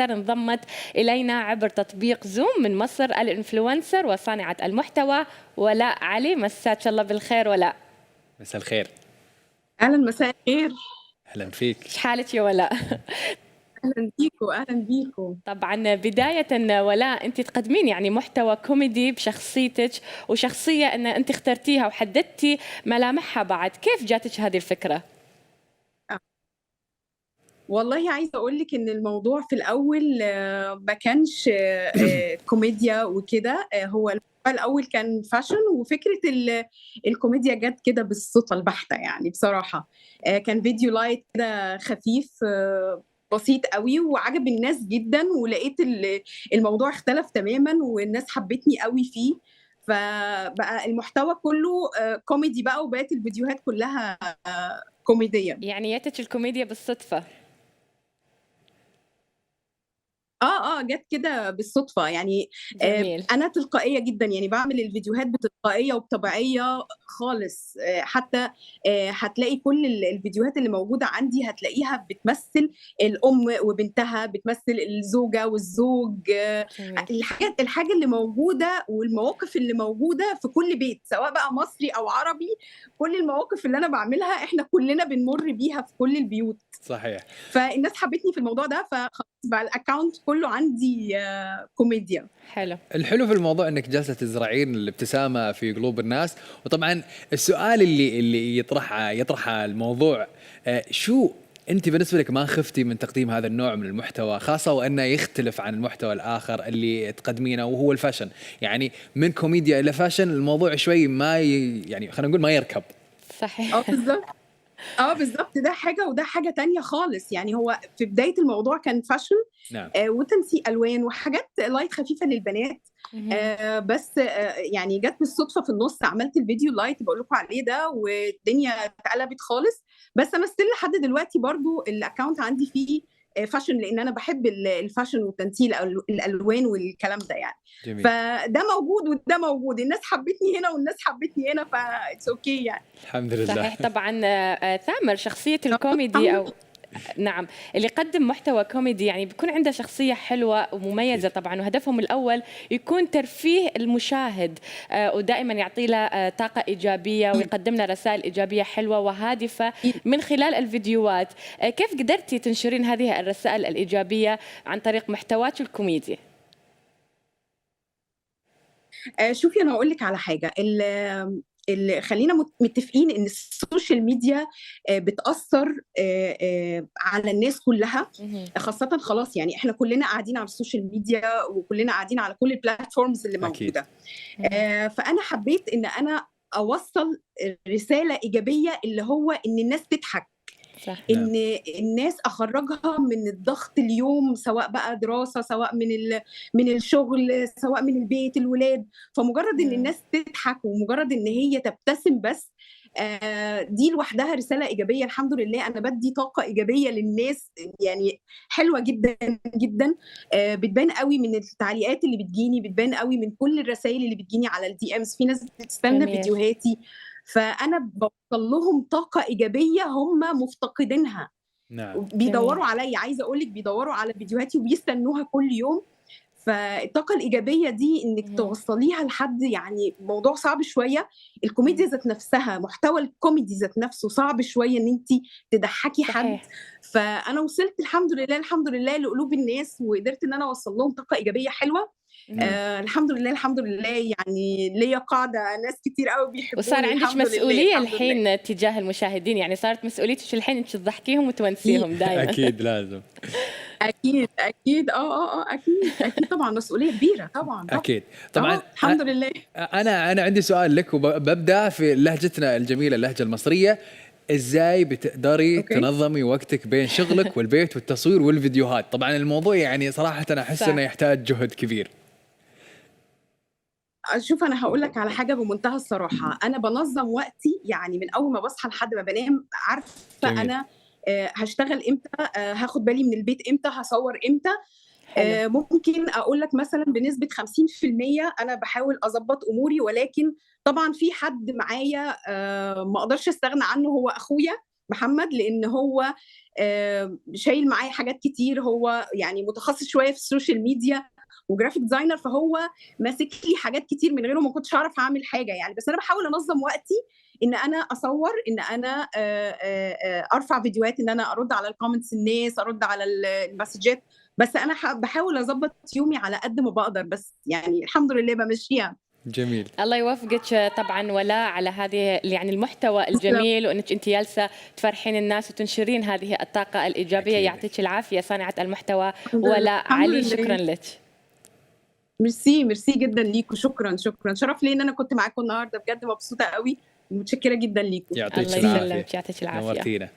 انضمت إلينا عبر تطبيق زوم من مصر ال influencer وصانعة المحتوى ولاء علي. مساك الله بالخير ولاء. مساء الخير. اهلا، مساء الخير. اهلا فيك. ايش حالك يا ولاء؟ اهلا بيكو، اهلا بيكو. طبعا بداية ولاء، أنت تقدمين يعني محتوى كوميدي بشخصيتك وشخصية أن أنت اخترتيها وحددتي ملامحها، بعد كيف جاتك هذه الفكرة؟ والله عايزه اقول لك ان الموضوع في الاول ما كانش كوميديا وكده. هو الموضوع الاول كان fashion، وفكره الكوميديا جت كده بالصدفة البحتة يعني بصراحه. كان فيديو light كده خفيف، بسيط قوي، وعجب الناس جدا، ولقيت الموضوع اختلف تماما والناس حبتني قوي فيه، فبقى المحتوى كله كوميدي بقى، وبقت الفيديوهات كلها كوميدية. يعني جاتك الكوميديا بالصدفة؟ جت كده بالصدفة يعني. جميل. انا تلقائية جدا، يعني بعمل الفيديوهات بتلقائيه وبطبيعيه خالص. حتى هتلاقي كل الفيديوهات اللي موجودة عندي هتلاقيها بتمثل الام وبنتها، بتمثل الزوجة والزوج. جميل. الحاجة اللي موجودة والمواقف اللي موجودة في كل بيت، سواء بقى مصري او عربي، كل المواقف اللي انا بعملها احنا كلنا بنمر بيها في كل البيوت. صحيح. فالناس حبتني في الموضوع ده، فخلاص بقى ال account كله عندي كوميديا. حلو. الحلو في الموضوع انك جالسة تزرعين الابتسامة في قلوب الناس. وطبعا السؤال اللي يطرح الموضوع، شو انت بالنسبة لك ما خفتي من تقديم هذا النوع من المحتوى، خاصة وانه يختلف عن المحتوى الاخر اللي تقدمينه وهو ال fashion؟ يعني من كوميديا الى fashion الموضوع شوي ما يعني خلينا نقول ما يركب. صحيح. بالظبط. بالظبط، ده حاجة وده حاجة تانية خالص. يعني هو في بداية الموضوع كان fashion. نعم. وتنسيق الوان وحاجات light خفيفة للبنات. بس يعني جت بالصدفة في النص عملت الفيديو light بقول لكم عليه ده، والدنيا اتقلبت خالص. بس انا still لحد دلوقتي برضو ال account عندي فيه fashion، لان انا بحب ال fashion والتنسيق الالوان والكلام ده يعني. جميل. فده موجود وده موجود، الناس حبتني هنا والناس حبتني هنا، ف it's okay يعني. الحمد لله. صحيح. طبعا ثامر، شخصية الكوميدي او نعم اللي يقدم محتوى كوميدي يعني بيكون عنده شخصية حلوة ومميزة طبعا، وهدفهم الأول يكون ترفيه المشاهد، ودائما يعطي له طاقة إيجابية ويقدم له رسائل إيجابية حلوة وهادفة من خلال الفيديوهات. كيف قدرتي تنشرين هذه الرسائل الإيجابية عن طريق محتواك الكوميدي؟ شوفي، أنا هقول لك على حاجة. خلينا متفقين ان ال social media بتأثر على الناس كلها، خاصة خلاص يعني احنا كلنا قاعدين على ال social media وكلنا قاعدين على كل ال platforms اللي موجودة. فأنا حبيت ان انا اوصل رسالة إيجابية، اللي هو ان الناس تضحك. صح. ان الناس اخرجها من الضغط اليوم، سواء بقى دراسة، سواء من الشغل، سواء من البيت، الولاد. فمجرد ان الناس تضحك ومجرد ان هي تبتسم بس، دي لوحدها رسالة ايجابية. الحمد لله انا بدي طاقة ايجابية للناس يعني حلوة جدا جدا. بتبان قوي من التعليقات اللي بتجيني، بتبان قوي من كل الرسائل اللي بتجيني على ال DMs. في ناس بتستنى فيديوهاتي، فأنا بوصل لهم طاقة إيجابية هم مفتقدينها. نعم. بيدوروا عليا، عايزة أقول لك بيدوروا على فيديوهاتي وبيستنوها كل يوم. فالطاقة الإيجابية دي إنك توصليها لحد يعني موضوع صعب شوية. الكوميديا ذات نفسها، محتوى الكوميدي ذات نفسه صعب شوية إن أنت تضحكي حد. فأنا وصلت الحمد لله، الحمد لله لقلوب الناس، وقدرت إن أنا أوصل لهم طاقة إيجابية حلوة. الحمد لله، الحمد لله. يعني ليا قاعدة، ناس كتير قوي بيحبوني. وصار عندك مسؤولية الحين تجاه المشاهدين، يعني صارت مسؤوليتك الحين انك تضحكيهم وتونسيهم دائما. اكيد لازم. اكيد اكيد. اكيد اكيد طبعا، مسؤولية كبيرة طبعا. اكيد طبعا. الحمد لله. انا عندي سؤال لك، وببدا في لهجتنا الجميلة، اللهجة المصرية. ازاي بتقدري تنظمي وقتك بين شغلك والبيت والتصوير والفيديوهات؟ طبعا الموضوع يعني صراحة انا احس انه يحتاج جهد كبير. شوف، انا هقول لك على حاجة بمنتهى الصراحة. انا بنظم وقتي يعني من اول ما بصحى لحد ما بنام، عارفه. جميل. انا هشتغل امتى، هاخد بالي من البيت امتى، هصور امتى. ممكن اقول لك مثلا بنسبة 50% انا بحاول اظبط اموري، ولكن طبعا في حد معايا ما اقدرش استغنى عنه، هو اخويا. محمد، لان هو شايل معايا حاجات كتير، هو يعني متخصص شوية في ال social media و graphic designer، فهو ماسك لي حاجات كتير، من غيره ما كنتش اعرف اعمل حاجة يعني. بس انا بحاول انظم وقتي، ان انا اصور، ان انا ارفع فيديوهات، ان انا ارد على ال comments الناس، ارد على المسجات، بس انا بحاول اظبط يومي على قد ما بقدر، بس يعني الحمد لله بمشيها. جميل. الله يوفقك طبعا ولاء على هذه يعني المحتوى الجميل، وانك انت جالسة تفرحين الناس وتنشرين هذه الطاقة الايجابية. أكيد. يعطيك العافية صانعه المحتوى الحمد لله. ولاء الحمد علي، لله. شكرا لك. ميرسي، ميرسي جدا ليكم، شكرا شكرا، شرف لي ان انا كنت معاكم النهارده، بجد مبسوطة قوي ومتشكره جدا ليكم. يعطيك الله العافيه. يسلمك، يعطيك العافيه. نورتينا.